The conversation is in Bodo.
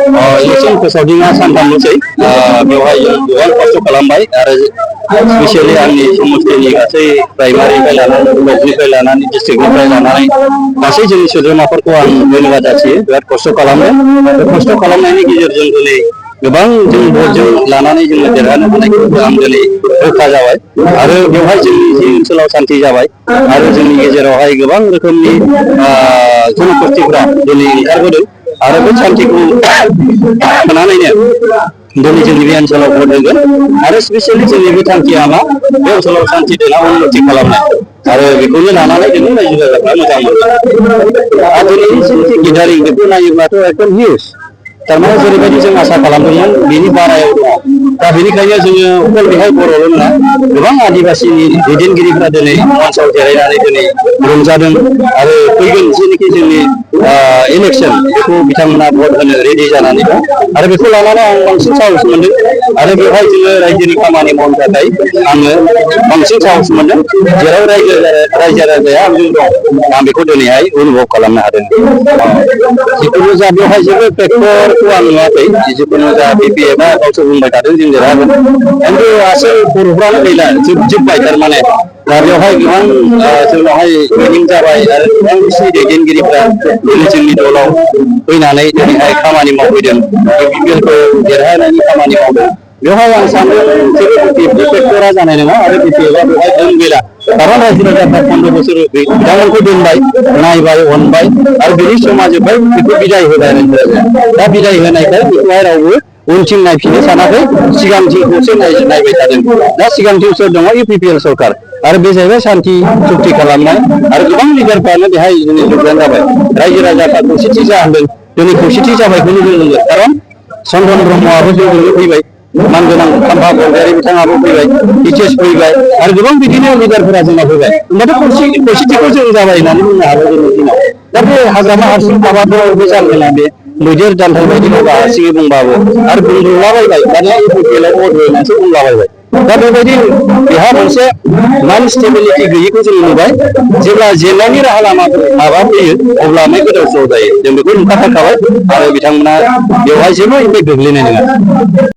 इलेक्सन फोसावदिंआ सानथामल'सै बेवहाय जों गोबां खस्थ' खालामबाय आरो स्पेसियेलि आंनि समस्थिनि गासै प्राइमारिनिफ्राय लानानै ब्लकनिफ्राय लानानै डिस्ट्रिक्टनिफ्राय लानानै गासै जोंनि सोद्रोमाफोरखौ आं धन्यबाद जासियो बिराद खस्थ' खालामदों बे खस्थ' खालामनायनि गेजेरजों दिनै गोबां जों भटजों लानानै जोङो देरहानो हानायखौ आं दिनै रोखा जाबाय आरो बेवहाय जोंनि जि ओनसोलाव सान्थि जाबाय आरो जोंनि गेजेरावहाय गोबां रोखोमनि जनगोष्ठीफ्रा दिनै ओंखारबोदों आरो बे सान्थिखौ लानानैनो दिनै जोंनि बे ओनसोलाव भट होगोन आरो स्पेसियेलि जोंनि बे थांखिया मा बे ओनसोलाव सान्थि देना उन्नति खालामनाय आरो बेखौनो लानानै जों रायजो राजाफ्रा मोजां मोनो आरो दिनैनि जिनिखि गिदारिं बेखौ नायोब्लाथ' एकदम हिउज थारमाने जेरैबायदि जों आसा खालामदोंमोन बेनि बारायाव दङ दा बेनिखायनो जोङो अकल बेहाय बर'ल' नङा गोबां आदिबासिनि दैदेनगिरिफ्रा दिनै मन्चआव जिरायनानै दिनै रंजादों आरो फैगोन जेनोखि जोंनि इलेक्सन बेखौ बिथांमोना भट होनो रेडि जानानै दं आरो बेखौ लानानै आं बांसिन साहस मोनदों आरो बेवहाय जोङो रायजोनि खामानि मावनो थाखाय आङो बांसिन साहस मोनदों जेराव रायजो राजाया आंजों दं आं बेखौ दिनैहाय अनुभव खालामनो हादों जिखुनु जा बेवहाय जेबो फेक्टरखौ आं नुवाखै जिखुनु जा बिपिएफआ गावसोर बुंबाय थादों जों देरहागोन खिन्थु आसोल बर'फ्रानो गैला जोबबाय थारमाने दा बेवहाय गोबां जोंनावहाय मिटिं जाबाय आरो गोबां बिसिनि दैदेनगिरिफ्रा दिनै जोंनि दलाव फैनानै दिनैहाय खामानि मावफैदों बिपिएलखौ देरहानायनि खामानि मावदों बेवहाय आं सानदों जेबो बिपिएफनि फेक्टरा जानाय नङा आरो बिपिएफआ बेवहाय दोन गैला खारन रायजो राजाफ्रा 15 बोसोर बिथांमोनखौ दोनबाय नायबाय अनबाय आरो बिनि समा जोब्बाय बेखौ बिदाय होबाय दा बिदाय होनायखाय बेखौहाय रावबो उनथिं नायफिननो सानाखै सिगांथिंखौसो नायबाय थादों दा सिगांथिं सोर दङ इउपिपिएल सरकार आरो बे जाहैबाय सान्थि चुक्ति खालामनाय आरो गोबां लिडारफ्रानो बेहाय दिनै जगदान जाबाय रायजो राजाफ्रा खौसेथि जाहांदों दिनै खौसेथि जाबायखौनो जों नुयो खारन चन्दन ब्रह्मआबो जोंजोंनो फैबाय मानगोनां खाम्फा बरगयारी बिथाङाबो फैबाय टिचेस फैबाय आरो गोबां बिदिनो लिडारफोरा जोंना फैबाय होमबाथ' खौसेथिखौ जों जाबाय होननानै बुंनो हागौ जोंनि दिनाव दा बे हाग्रामा हारसिं थाबाथ' बे जागोना बे मैदेर दान्थाल बायदि माबा हारसिङै बुंबाबो आरो बुंलाबायबाय दानिया इउपिपिएलआव भट होनानैसो बुंलाबायबाय दा बेबायदि बेहा मोनसे नन स्टेबिलिटि गैयिखौ जों नुबाय जेब्ला जेंनानि राहा लामाफोर माबा फैयो अब्ला मै गोदाव सोराव जायो जों बेखौ नुखाथारखाबाय आरो बिथांमोना बेवहाय जेबो इम्पेक्ट गोग्लैनाय नङा।